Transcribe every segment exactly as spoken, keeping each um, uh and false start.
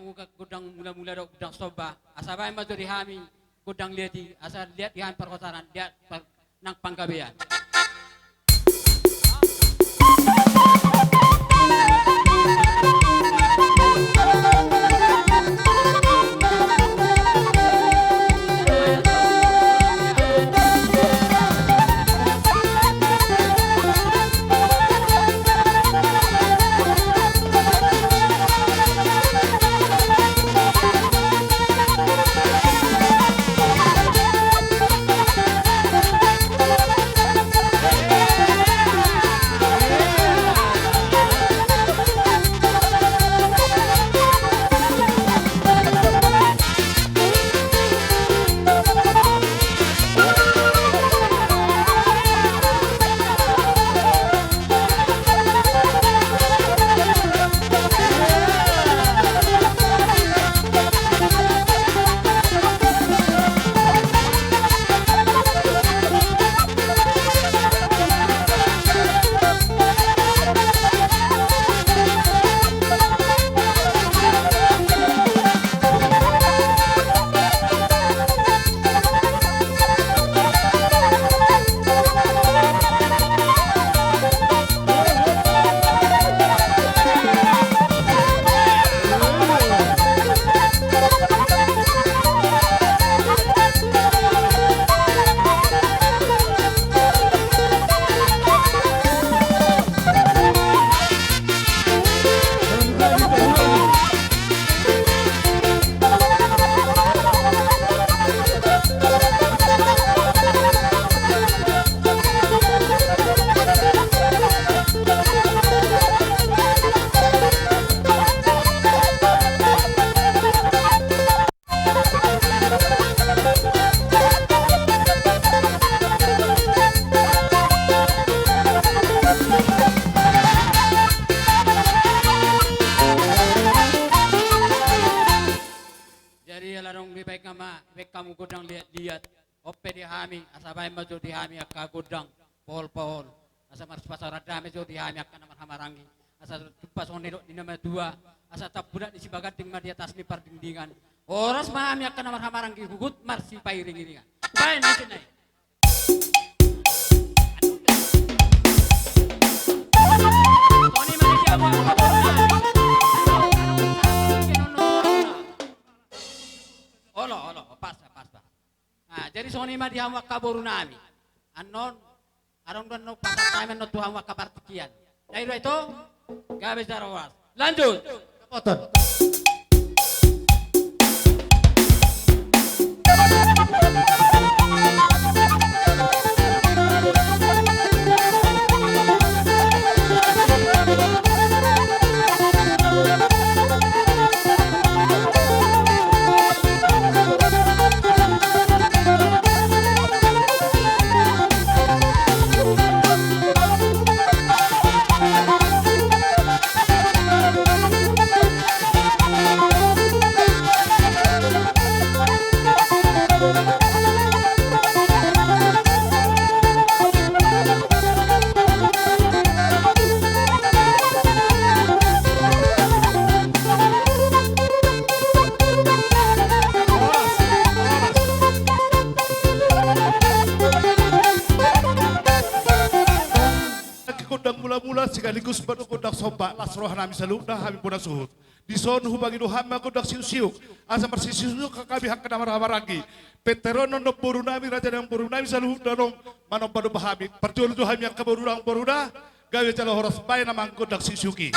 Gondang mula-mula dohot gondang somba, asa baen ma jo di hami gondang liat i, asa liat di hami parhorasan, liat par-, nang panggabean. Jadi ala adong dibaen hamu, baen hamu gondang liat-liat. On pe di hami, asa baen ma jo di hami angka gondang pohol-pohol. Asa marsipasaor dame jo di hami angka na marhahamaranggi. Asa tumpa songon nidok ni na matua, asa tampudak ni Sibaganding ma di atas ni Pardingdingan. Horas ma hami angka na marhahamaranggi huhut marsipairing-iringan. Baen ma jo nai. Olo, olo, pas, pas, pas. Nah, jadi songon i ma di hamu angka boru nami. Annon, adong do annon pasahat nami annon tu hamu angka partingkian. Jadi do ito, gabe jala horas. Lanjut. Kapoton. Gondang mula-mula sekaligus ma gondang somba, las roha nami saluhutna hami bona suhut. Dison hupangido hami ma gondang siuk-siuk, asa marsisiuk-siuk hami angka na marhahamaranggi. Pentaronon do boru nami, raja nang boru nami saluhutna annon manomba-nomba hami. Parjolo jo hami angka boru nang boru na, gabe jala horas, baen ma gondang siuk-siuk i.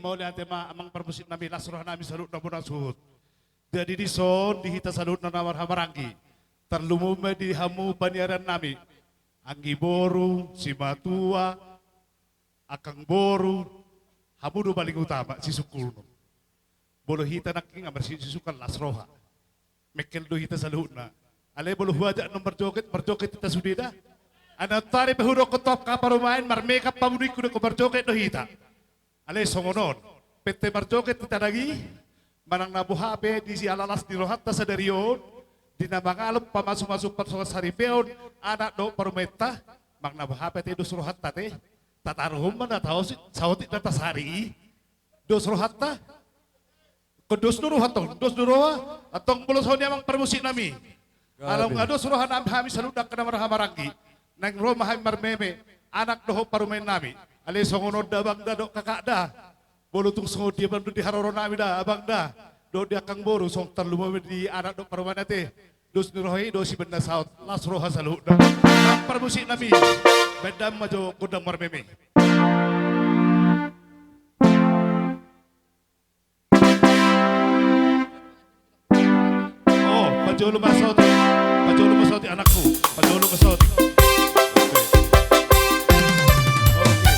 Mauliate ma amang parmusik nami, las roha nami saluhutna bona suhut. Jadi dison di hita saluhutna na marhahamaranggi, tarlumobi ma di hamu paniaran nami, anggi boru, simatua, angkang boru, hamu do paling utama sisungkun. Molo hita nangkin nga marsisungkun las roha. Mengkel do hita saluhutna. Alai molo huajak annon marjoget, marjoget hita sude da. Annon tadi pe hudokkon tu angka parumaen, marmekap hamu ningku, dokkon marjoget do hita. Alai songon on, pette marjoget hita nangkin, manang na boha pe di siala las ni rohanta sadari on, di na mangalap pamasumasu parsongon saripeon anak dohot parumaenta, manang na boha pe ate dos rohanta ate, tataruhon ma na taotik, saotik na tasari i. Dos rohanta. Ingkon dos do roha antong, dos do roha. Antong molo songon i amang parmusik nami, gabe, ala nunga dos roha nami, hami saluhut angka na marhahamaranggi, naeng ro ma hami marmeme anak dohot parumaen nami. Alai songon on da abang da dohot kakak da. Molo tung songon dia mandok di haroro nami da abang da dohot di angkang boru, songon tarlumobi di anak dohot parumaen ate. Dos ni roha i do sibaen na saut, las roha saluhutna. Amang parmusik nami, baen damang ma jo gondang marmeme. Oh, pajolo ma saotik. Pajolo ma saotik anakku. Pajolo ma saotik. Oke. Oke.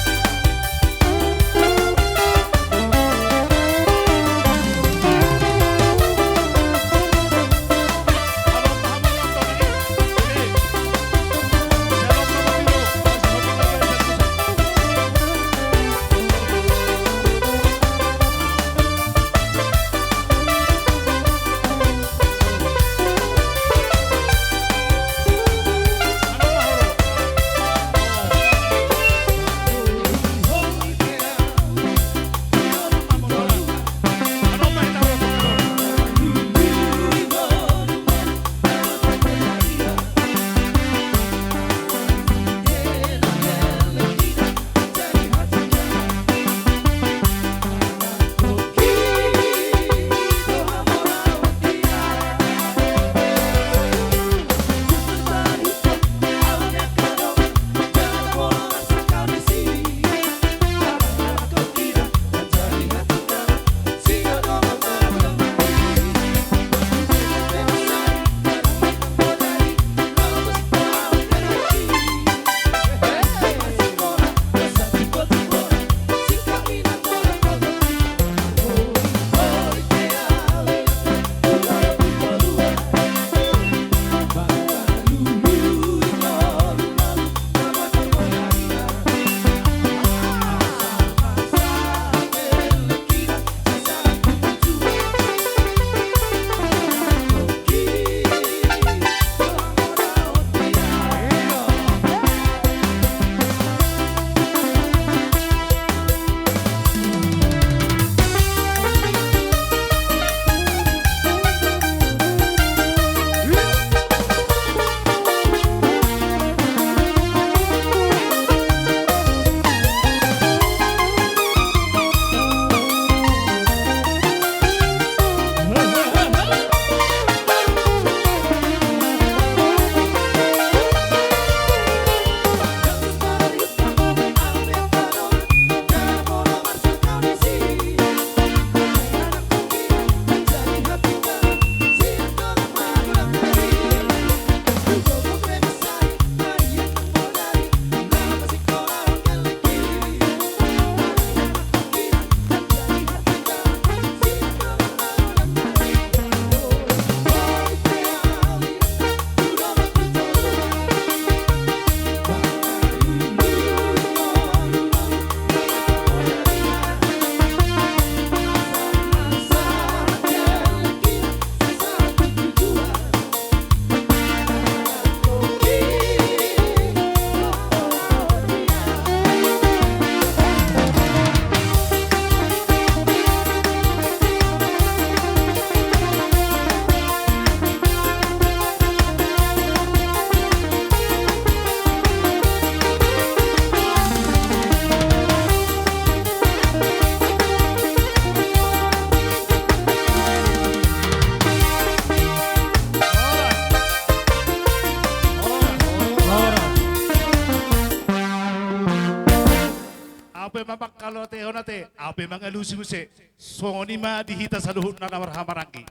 pe ma mangkalatehon ate, au pe mangalusi muse. Songon i ma di hita saluhutna na marhahamaranggi.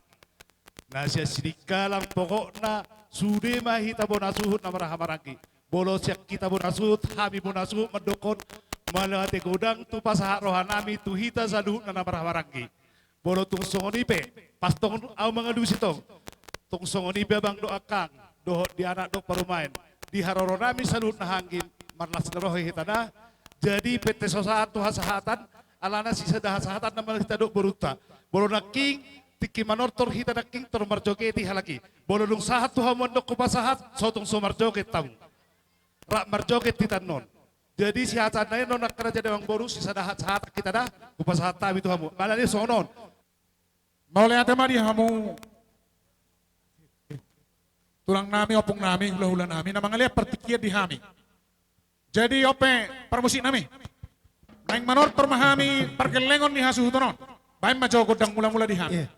Na sian Sidikalang pokokna, sude ma hita bona suhut na marhahamaranggi. Molo sian hita bona suhut, hami bona suhut mandokkon, mauliate godang tu pasahat rohanami tu hita saluhutna na marhahamaranggi. Molo tung songon i pe, pas tong au mangalusi tong. Tung songon i pe abang dohot angkang, dohot di anak dohot parumaen. Di haroronami saluhutna anggi, marlas ni roha hita da. Jadi pe ate so sahat tu hasahatan, alana sisada hasahatan nama hita dohot borunta. Molo nangkin, tingki manortor hita nangkin tor marjoget i halak i. Molo dung sahat tu hamu mandok hupasahat, so tung so marjoget hamu. Rap marjoget hita annon. Jadi sihasahat nai annon angka raja dohot amangboru, sisada hasahatan hita da, hupasahat hami tu hamu. Mala ni songon on. Mauliate ma di hamu tulangnami, ompungnami, hulahulanami, na mangalean partingkian di hami. Jadi on pe parmusiknami, naeng manortor ma hami pargellengon ni hasuhuton on. Baen ma jo gondang mulamula di hami. Iya.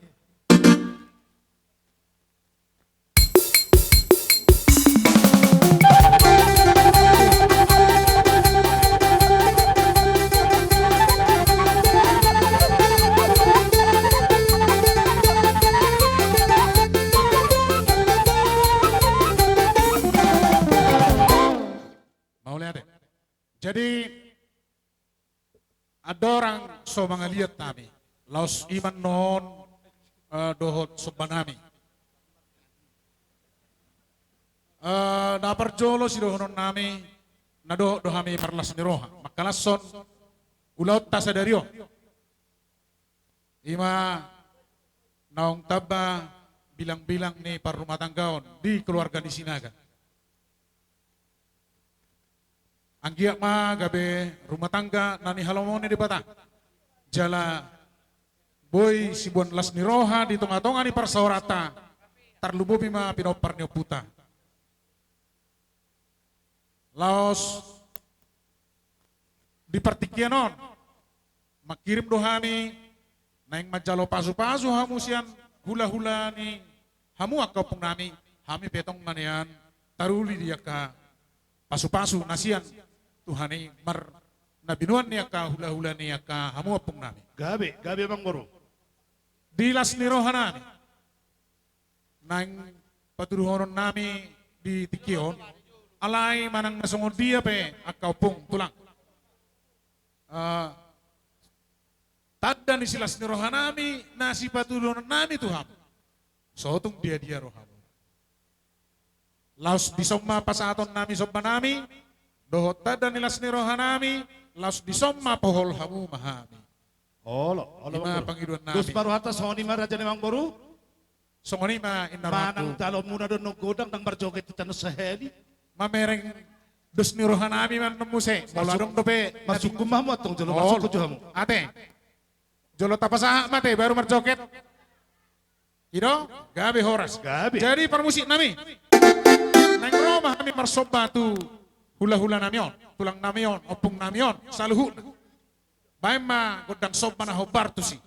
Mauliate. Jadi andorang so mangaliat hami, laos i ma annon, eh, dohot sombanami. Eh, na parjolo sidohononnami, na dohot do hami marlas ni roha mangkalashon ulaonta sadari on. I ma naung tamba bilangbilang ni parrumatanggaon di keluarga ni Sinaga. Anggiat ma gabe rumah tangga na nihalomohon ni Debata. Jala boi siboan las ni roha di tongatonga ni parsaoranta, tarlumobi ma pinompar ni ompunta. Laos di partingkian on, mangkirim do hami, naeng manjalo pasupasu hamu sian hulahula ni hamu angka ompungnami, hami pe tong na nian taruli di angka pasupasu na sian Tuhan i mar-, na binoan ni angka hulahula ni angka hamu ompungnami. Gabe, gabe amangboru. Di las ni rohanami naeng patuduhononnami di tingki on, alai manang na songon dia pe angka ompung tulang, eh, tanda ni silas ni rohanami na sipatuduhononnami tu hamu, so tung diadia rohamu. Laos dison ma pasahatonnami sombanami dohot tanda ni las ni rohanami, laos dison ma pohol hamu ma hami. Olo, olo. I ma amangboru, pangidoannami. Dos ma rohanta, songon i ma raja ni amangboru. Songon i ma inna rohangku. Manang jaloonmuna do annon godang, ndang marjoget hita annon sahali. Mamereng dos ni rohanami ma annon muse. Molo adong dope. Masungkun ma hamu antong jolo, masungkun jo hamu. Ate. Jolo tapasahat ma ate baru marjoget. I do, gabe horas. Gabe. Jadi parmusiknami, naeng ro ma hami marsomba tu hulahulanami on, tulangnami on, ompungnami on saluhutna. Baen ma gondang somba na hombar tusi.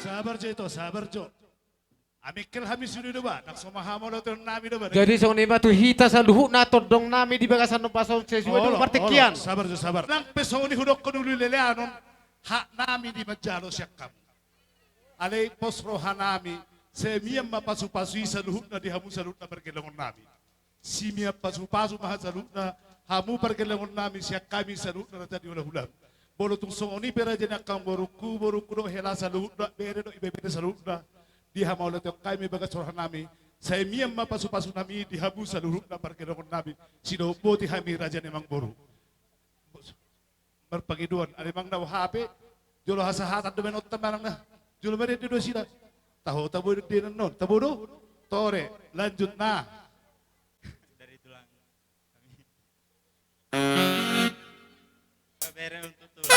Sabar jo ito, sabar jo. Amingkel hami sude do ba, nang so mahamauliatehon nami do ba. Jadi songon i ma tu hita saluhutna tondong nami di bagasan ombas on, sesuai dengan partingkian. Olo, olo, sabar jo, sabar. Nang pe songon i hudokkon ulu lelean on, hak nami di manjalo sian hamu. Alai pos roha nami, sai mian ma pasupasu i saluhutna di hamu saluhutna pargellengon nami. Sai mian pasupasu ma saluhutna hamu pargellengon nami sian hami saluhutna raja ni hula-hula. Molo tung songon i pe raja ni angka amangborungku, borungku dohot hela saluhutna, bere dohot ibebere saluhutna, di hamauliatehon hami bagas roha nami, sai mian ma pasupasu nami di hamu saluhutna pargellengon nami. Sidohot boti hami raja ni amangboru. Marpangidoan, ale manang na boha pe, jolo hasahatan do baenonta manang na. Jolo marende do nasida. Taho tabo do annon, tabo do. Tore, lanjut na. Dari tulang. Pabereng untuk tulang.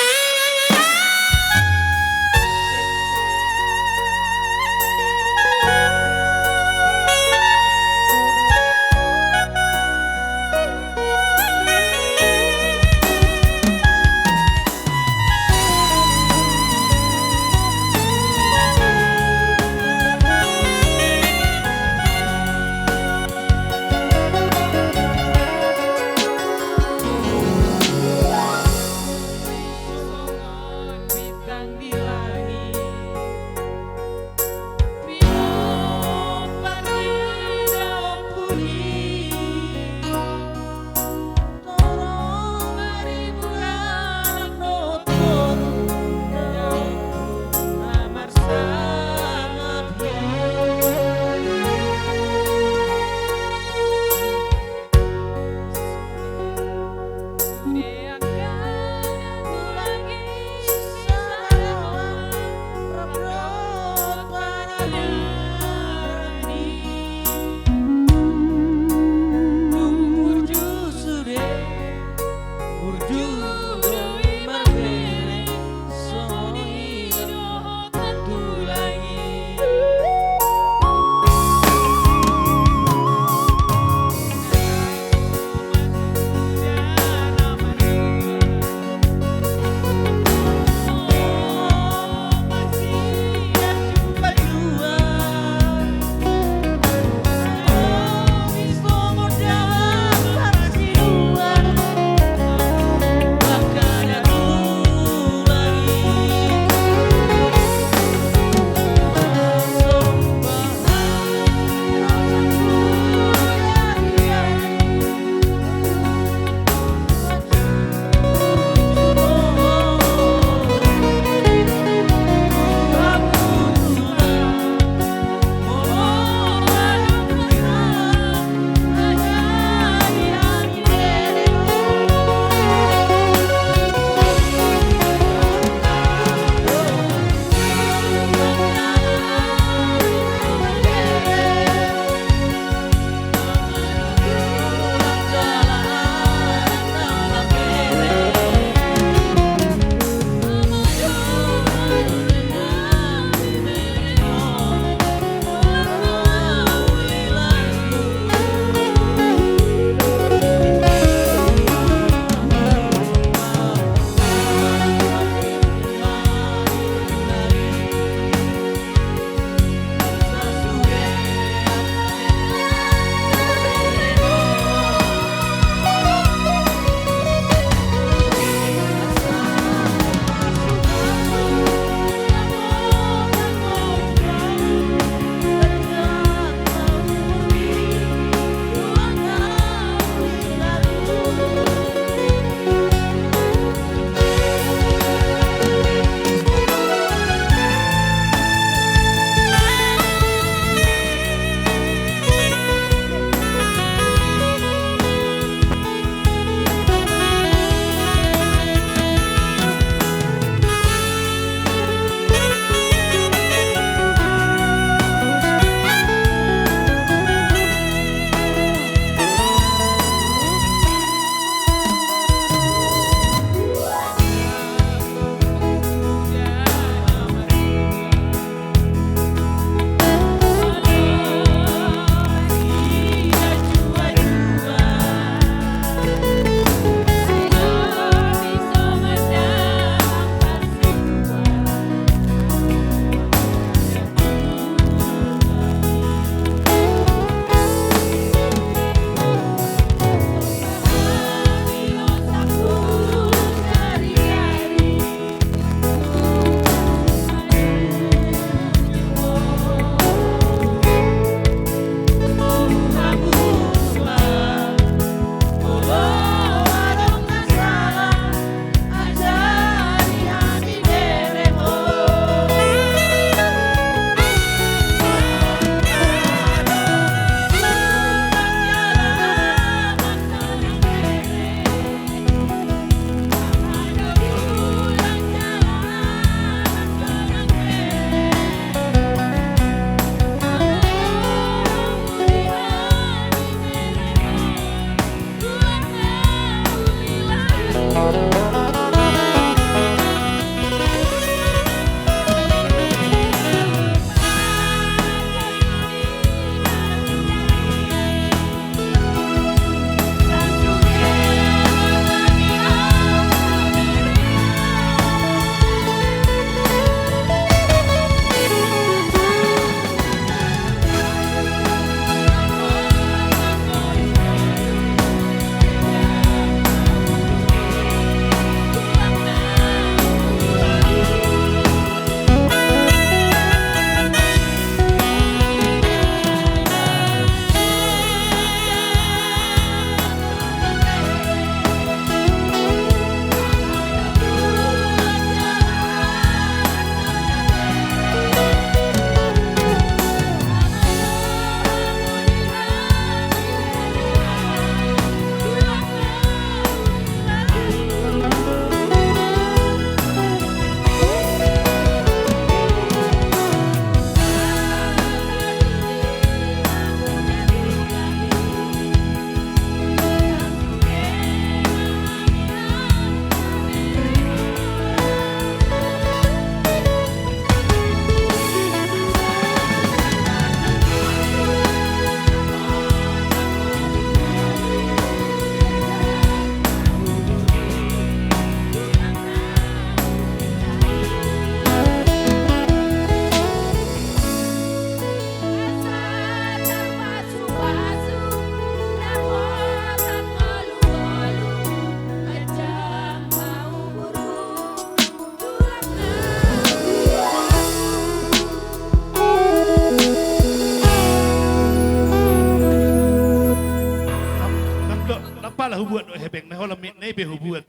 pala hubuat do hepeng, na holan mic na i pe hubuat.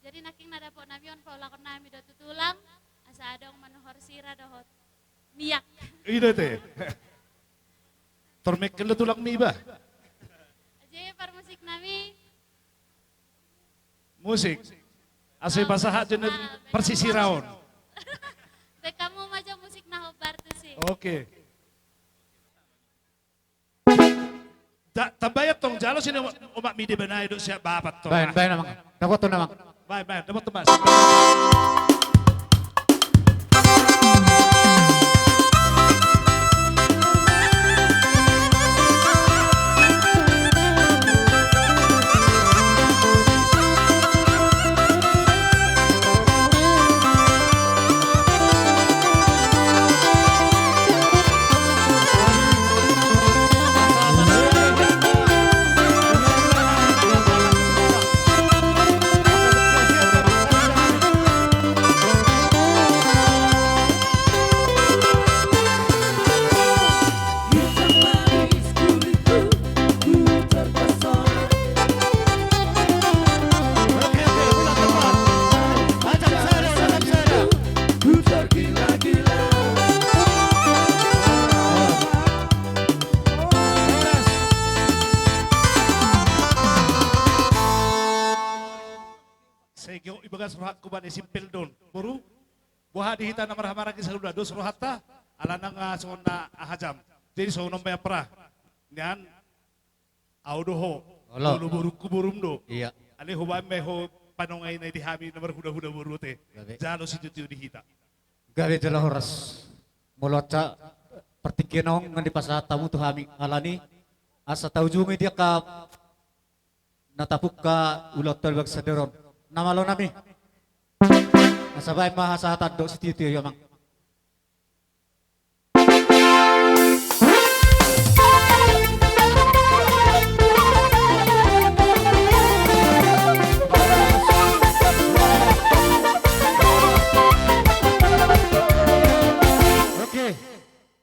Jadi nangkin na dapot nami on paulakon nami do tu tulang, asa adong manuhor sira dohot miak. I do ate. Tor mengkel do tulangmi iba. Jadi parmusik nami. Musik. Asa pasahat jolo parsisiraon. Baen hamu ma jo musik na hombar tusi. Oke. Tambai antong jalo sini omakmi, deba nai dohot siap bapak tong. Baen, baen amang. Dapothon amang. Baen, baen, dapothon mas. Sai gok ibagas rohangku bani simpel don. Boru, boha di hita na marhamaranggi saluda, dos rohanta, alana nga songon na aha jam. Jadi songon on ma i, Ampara. Nian, au do ho. Olo. Molo borungku borum do. Iya. Alai hubaen ma i ho panongai na i di hami na marhuda-huda boru ate. Gabe. Jalo sitio-tio di hita. Gabe jala horas. Molo anca partingkian on nga dipasahat hamu tu hami alani asa taujungi di angka na tapungka ulaonta di bagasan sadari on. Na malo nami. Asa baen ma hasahatan dohot sitio-tio i amang. Oke.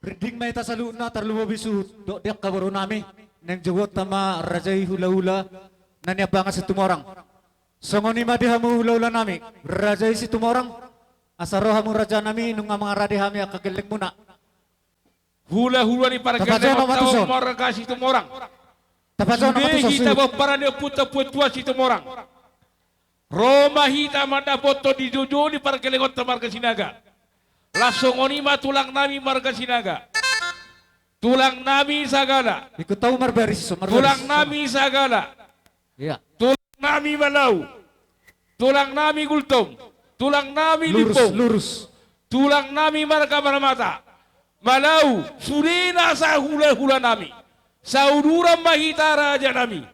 Rinding ma hita saluhutna, tarlumobi suhut dohot di angka boru nami, naeng jogoonta ma raja i hula-hula na niambangan Situmorang. Songon i ma di hamu hula-hula nami, raja i Situmorang, asa ro hamu raja nami nunga mangarade hami angka gellengmuna. Hula-hula ni pargellengonta on marga Situmorang. Tapajonok ma tuson. Sude hita pomparan ni ompunta Ompu Tuan Situmorang. Ro ma hita mandapothon di joujou ni pargellengonta marga Sinaga. Laos songon i ma tulang nami marga Sinaga. Tulang nami Sagala. Ikut tahu marbaris, so, marbaris. Tulang nami Sagala. Iya. Tulang nami Malau. Tulang nami Gultom. Tulang nami Limbong. Lurus, lurus. Tulang nami marga Parmata. Malau, sude nasa hula-hula nami. Sauduran ma hita raja nami.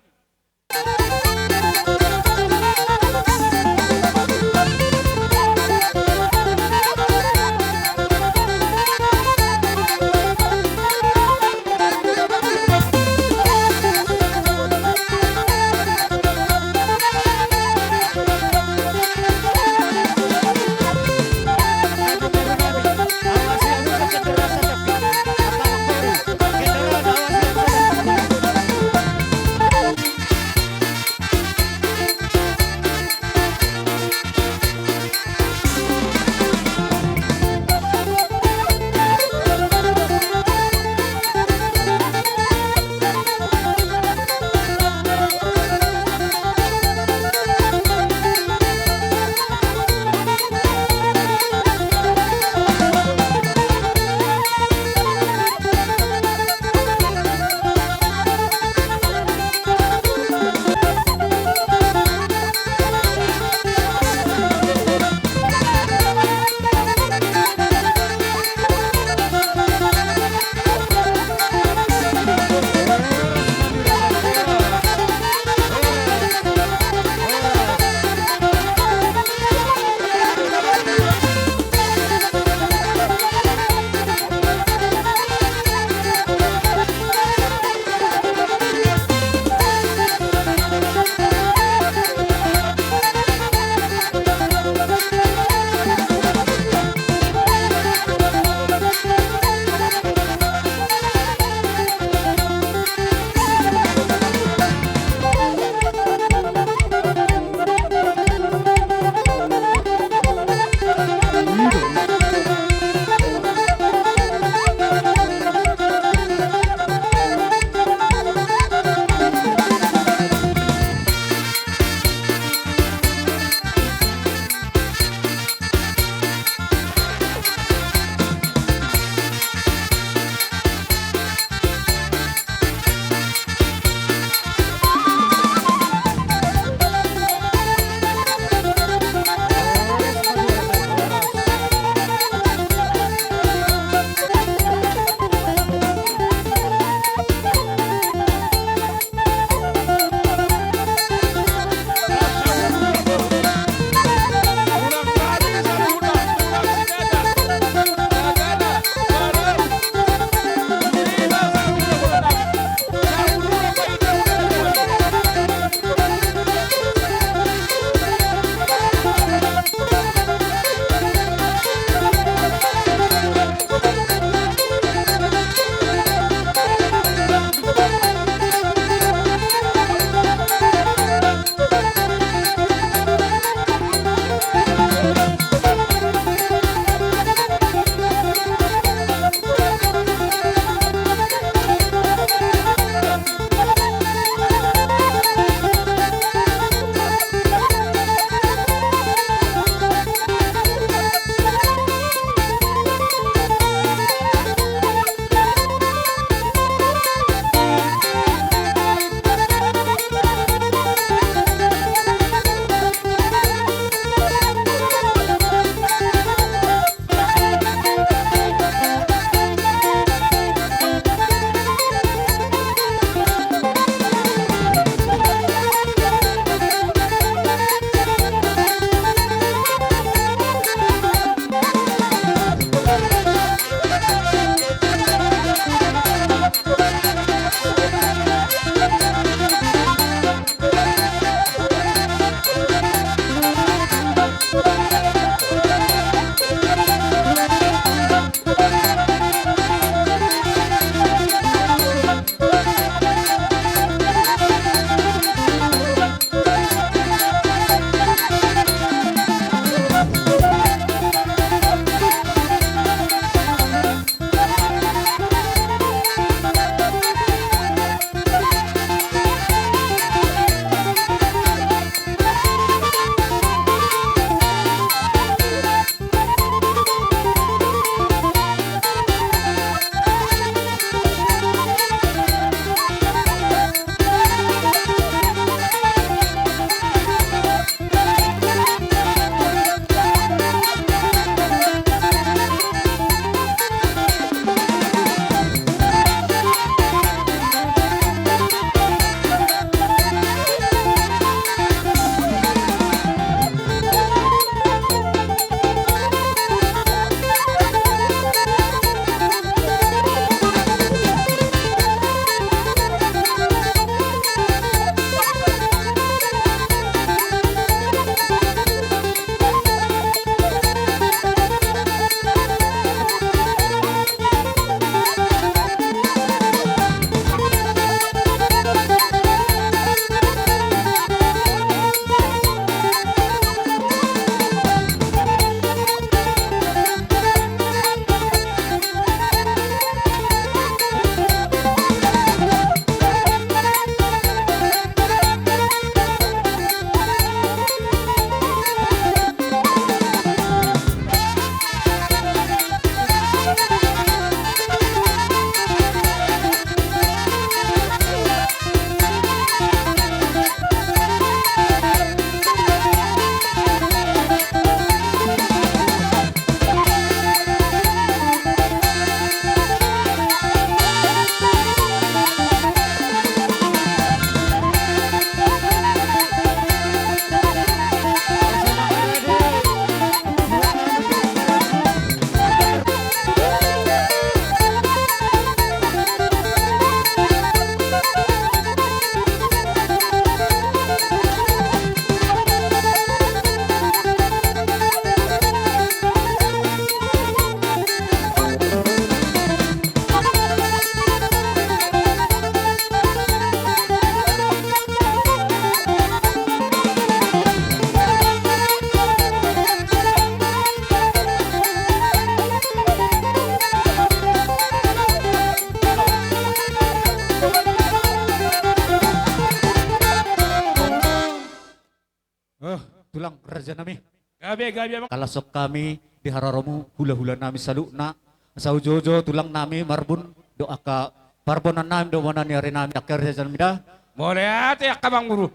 Oh, tulang raja nami. Gabe, gabe, Amang. Kalashon hami di hararomu, hula-hula nami saluhutna. Asa uju-uju tulang nami marbun, dohot angka parbonan nami, dohot bona ni ari nami, angka raja nami da. Mauliate angka Amang Guru.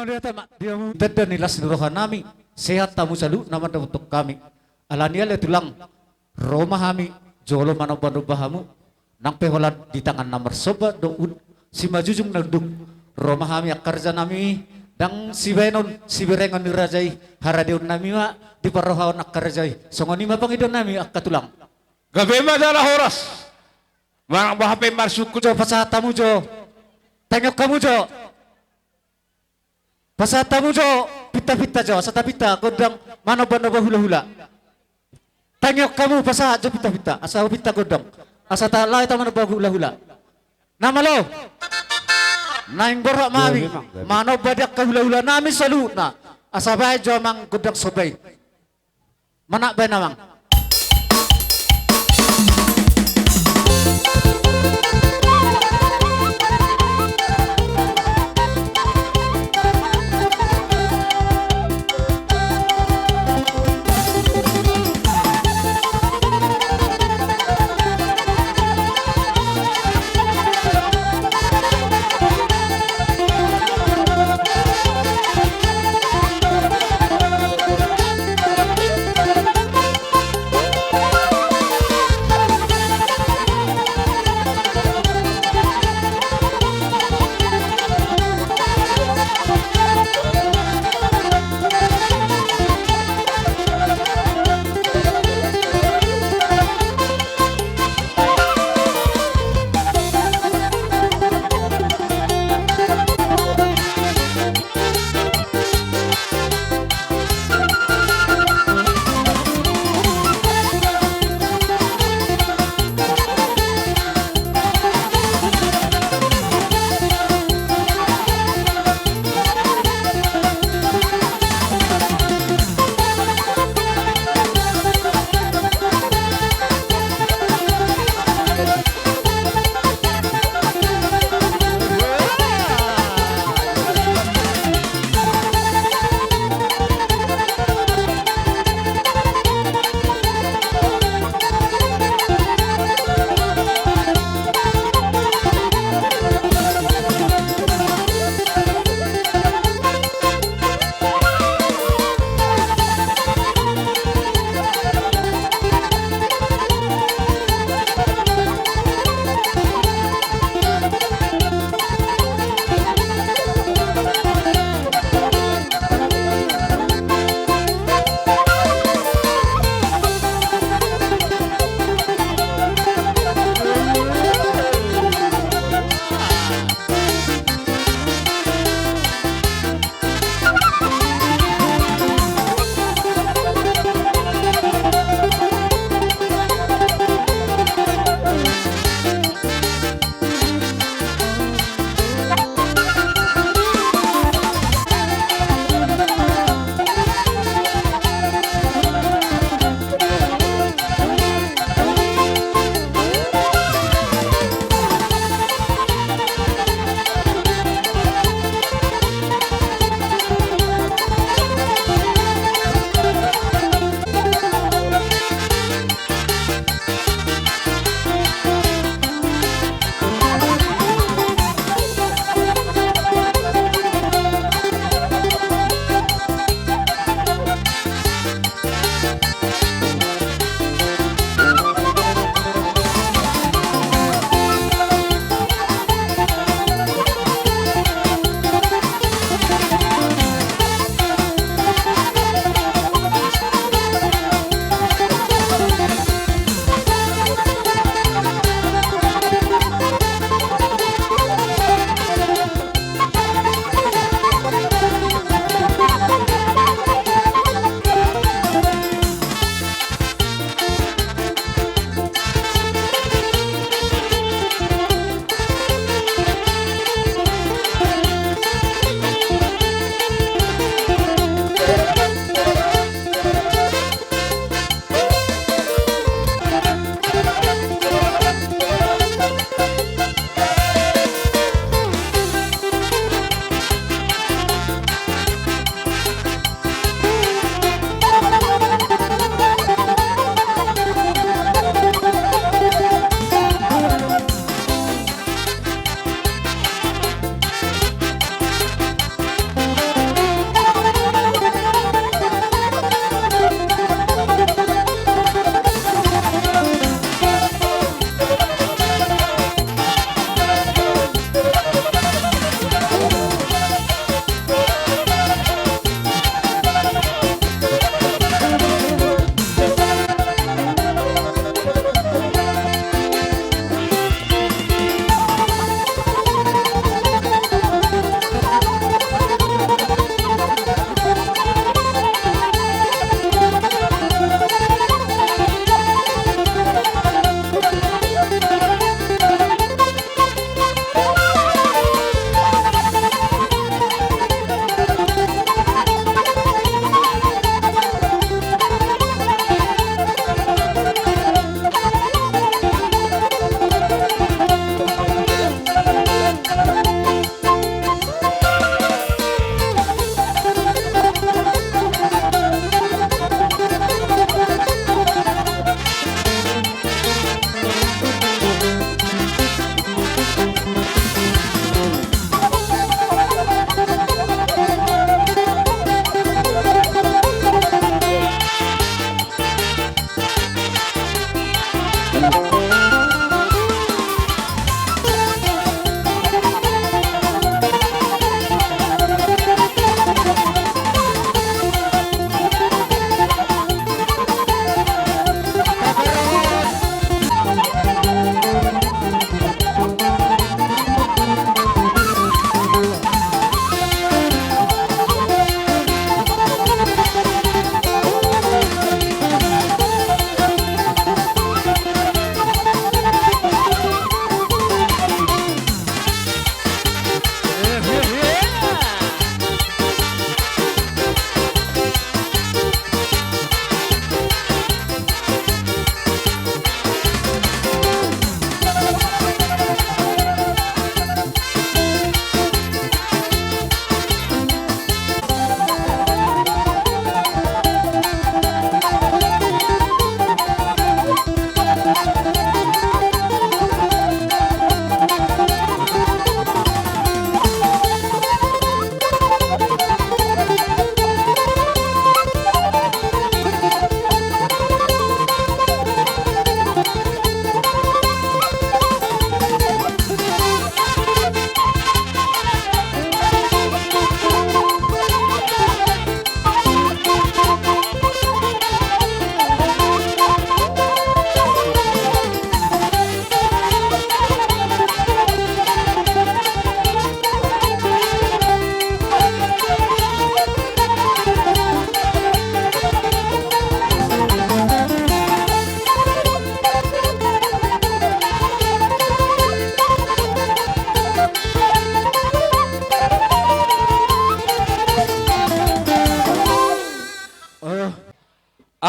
Tanda ni las ni roha nami, sehat hamu saluhutna mandapothon hami. Alani i ale tulang, ro ma hami jolo manomba-nomba hamu. Nang pe holan di tangan na marsomba dohot simanjujung na unduk, ro ma hami angka raja nami, ndang sibaenon siberengon ni raja i, haradeon nami ma di parrohaon angka raja i. Songon i ma pangidoan nami angka tulang. Gabe ma jala horas. Manang boha pe marsungkun. Jo, pasahat hamu jo. Tangion hamu jo. Pasahat hamu jo pinta-pinta jo, asa tapinta gondang manomba-nomba hula-hula. Tangion hamu pasahat jo pinta-pinta, asa hupinta gondang, asa ta lae ta manomba hula-hula. Na malo. Naeng borhat ma hami. Gabe, Mang, gabe. Manomba di angka hula-hula nami saluhutna, asa baen jo amang gondang somba i. Manat baen amang.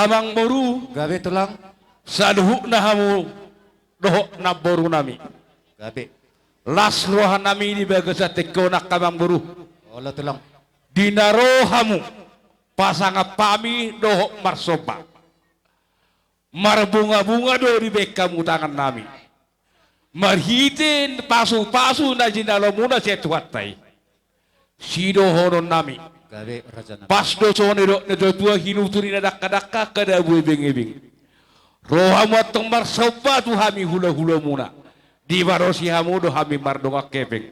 Amangboru. Gabe, Tulang. Saluhutna hamu dohot namboru nami. Gabe. Las roha nami di bagasan tingki on, angka amangboru. Olo, Tulang. Di na ro hamu pasangap hami dohot marsomba, marbungabunga do dibaen hamu tangan nami. Marhite pasupasu na jinalomuna sian Tuhanta i. Sidohonon nami. Gabe, Raja nami. Pas do songon na nidok ni natuatua, hinutu ni na dangkadangka, angka dabu ebengebeng. Ro hamu antong marsomba tu hami hulahulamuna. Dibadosi hamu do hami mardongan hepeng.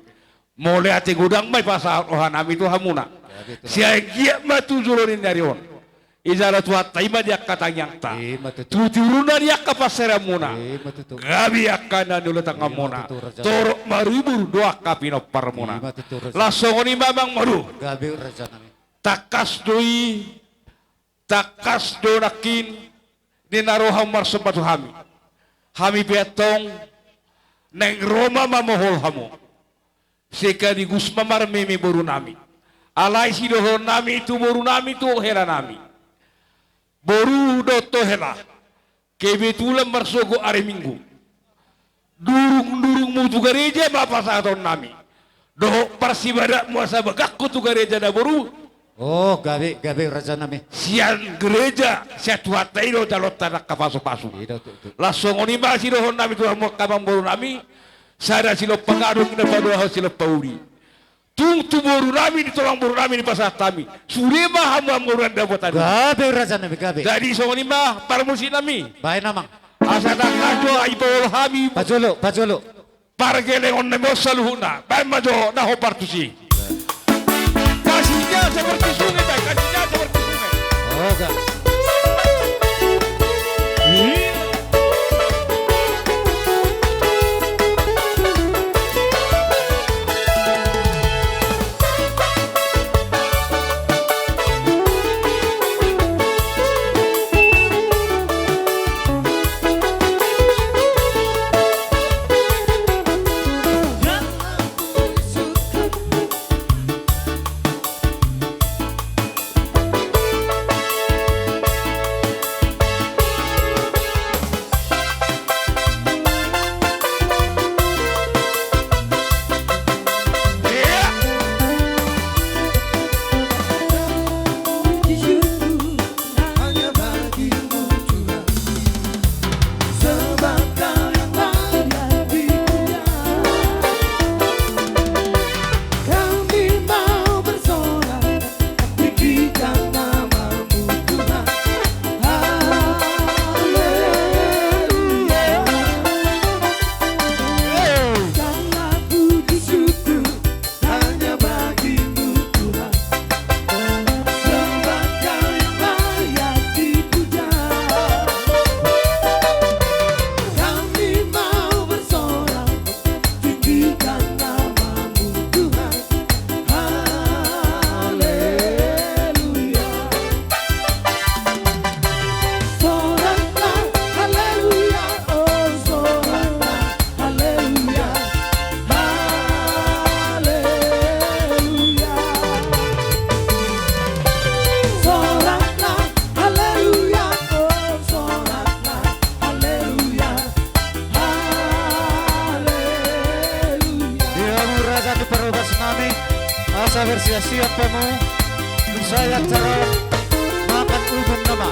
Mauliate godang ma dipasahat roha nami tu hamuna. Gabe, Tulang. Sai anggiat ma tu jolo ni ari on, dijalo Tuhanta i ma di angka tangiangta. Ima tutu. Tu tiurna di angka panseranmuna. Ima tutu. Gabe angka na niula tanganmuna. Ima tutu, Raja. Torop maribur do angka pinomparmuna. Ima tutu, Raja. Las songon i ma, Amangboru. Gabe, Raja nami. Tangkas do i, tangkas do nangkin di na ro hamu marsomba tu hami. Hami pe antong naeng ro ma mamohol hamu. Sekaligus ma marmeme boru nami. Alai sidohonon nami tu boru nami, tu hela nami. Boru dohot hela, kebetulan marsogot ari Minggu. Durungdurungmu tu gareja ma pasahaton nami. Dohot parsibadatmu asa bagakku tu gareja na boru. O, gabe, gabe, Raja nami. Sian gareja, sian Tuhanta i do jalonta angka pasupasu. I do, tutu. Las songon i ma sidohonon nami tu hamu angka amangboru nami. Sada silompa gadong na paduahon silompa uli. Tung tu boru nami do, tu amangboru nami dipasahat hami. Sude ma hamu amangboru na dapotan. Gabe, Raja nami, gabe. Jadi songon i ma parmusik nami. Baen, Amang. Asa tangkas do, ai paul hami. Pajolo, pajolo. Pargellengon nami on saluhutna. Baen ma jo na hombar tusi. Kasihnya seperti sungai, baen, kasihnya seperti sungai. O, gabe. Iya. Hanya bagimu Tuhan, sembah Kau yang layak dipuja. Kami mau bersorak, tinggikan nama-Mu Tuhan. Haleluya. Soraklah, haleluya, oh, soraklah, haleluya, haleluya. Soraklah, haleluya, oh, soraklah, haleluya, haleluya. Di hamu raja ni parhobas nami, asa bersiap-siap hamu, nunga sae acara makan ubun nama.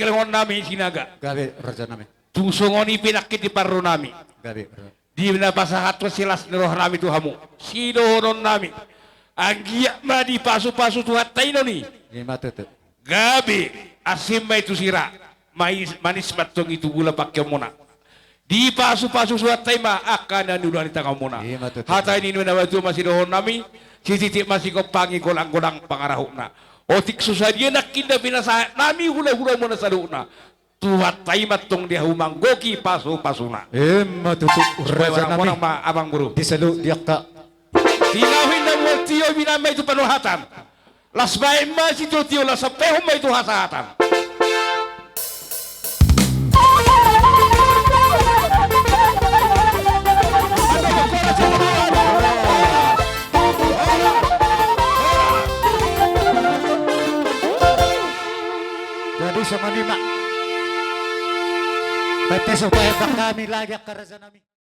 Songon nami Sinaga. Gabe, raja nami. Tu songon i pe nangkin di parro nami. Gabe, raja. Di na pasahathon silas ni roha nami tu hamu. Sidohonon nami. Anggiat ma dipasupasu Tuhanta i non i. Ima tutu. Gabe, asing ma i tu sira. Manis, manis ma antong i tu gula pangkeonmuna. Dipasupasu Tuhanta i ma angka na niula ni tanganmuna. Ima tutu. Hata i ninna natua-tua ma sidohonon nami. Sititi ma sikompangi, golang-golang pangarahutna. Otik so sadia nangkin na pinasahat nami hula-hulamuna saluhutna. Tuhanta i ma antong di hamu manggohi pasupasuna. Ima tutu, raja nami. Monang ma, amang boru. Di saluhut di angka. Tinahu inna mual tio, binama i tu panuhatan. Las baen ma sitiotio, las sampehon ma i tu hasahatan. Jadi songon i ma. Berarti supaya hami lagi angka raja nami.